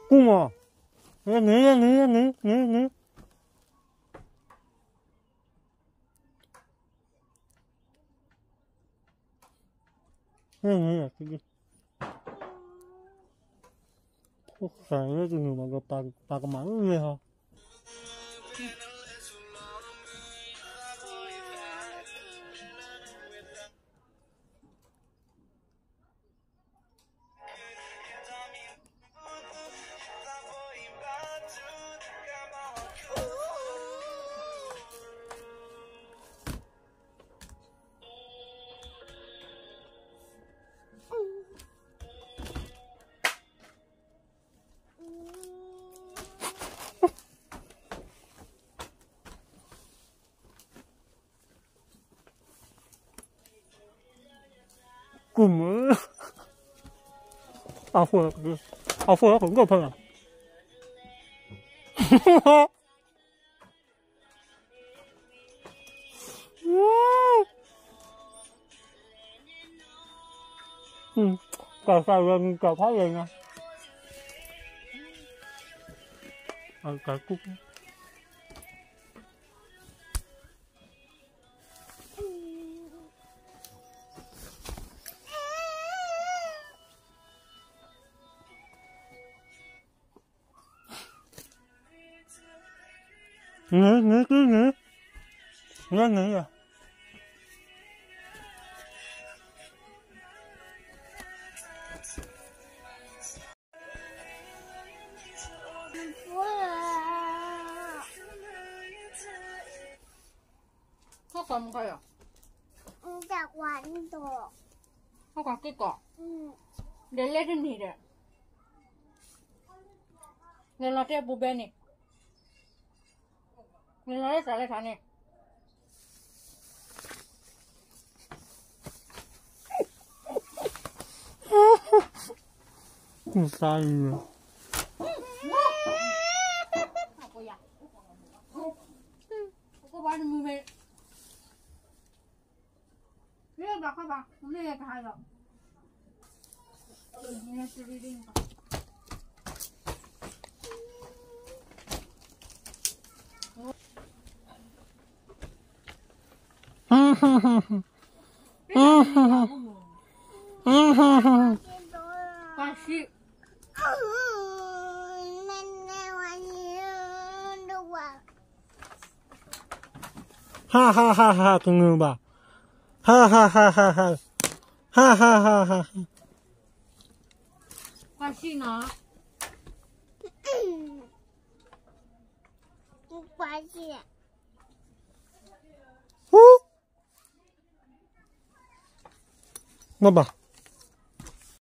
ကူၣ်မး, ဂ့ၤဂ့ၤဂ့ၤဂ့ၤဂ့ၤဂ့ၤ, ဂ့ၤဂ့ၤဂ့ၤ, ဖိၣ်ဃဲလၢတနုာ်ဘၣ်ဒီး ပာ်ကမၣ်လၢဟီ ကူၣ်မး, အဖိ, အဖိကဂီၢ်ဖဲလီၤ. ကစၢ်ယွၤကစၢ်ဖးလဲၣ်ညါ, အကကူၣ် ငဲၤ, ငဲၤ, ငဲၤ, ငဲၤ, ငဲၤ, ဟီၣ်ကွၢ်မုၢ်ခီယီၤ, ဟီၣ်ကွၢ်က့ၢ်ကီး, ဒီးလဲၣ်တနံၤဒီး, လဲၤလီၤတဲပူၤဘဲန့ၣ်, လဲၤလီၤလၢသးလဲၤထးန့ၣ် ကူၣ်သးအံၤ, ဟါဟါဟါဟါ တနုာ်ဘၣ်, ဟါဟါဟါဟါဟါ, ဟါဟါဟါဟါ, ကွၢ်ဆံနီၤ, ကွၢ်ဆံ, ဟူ, ဘၣ်ဘၣ်,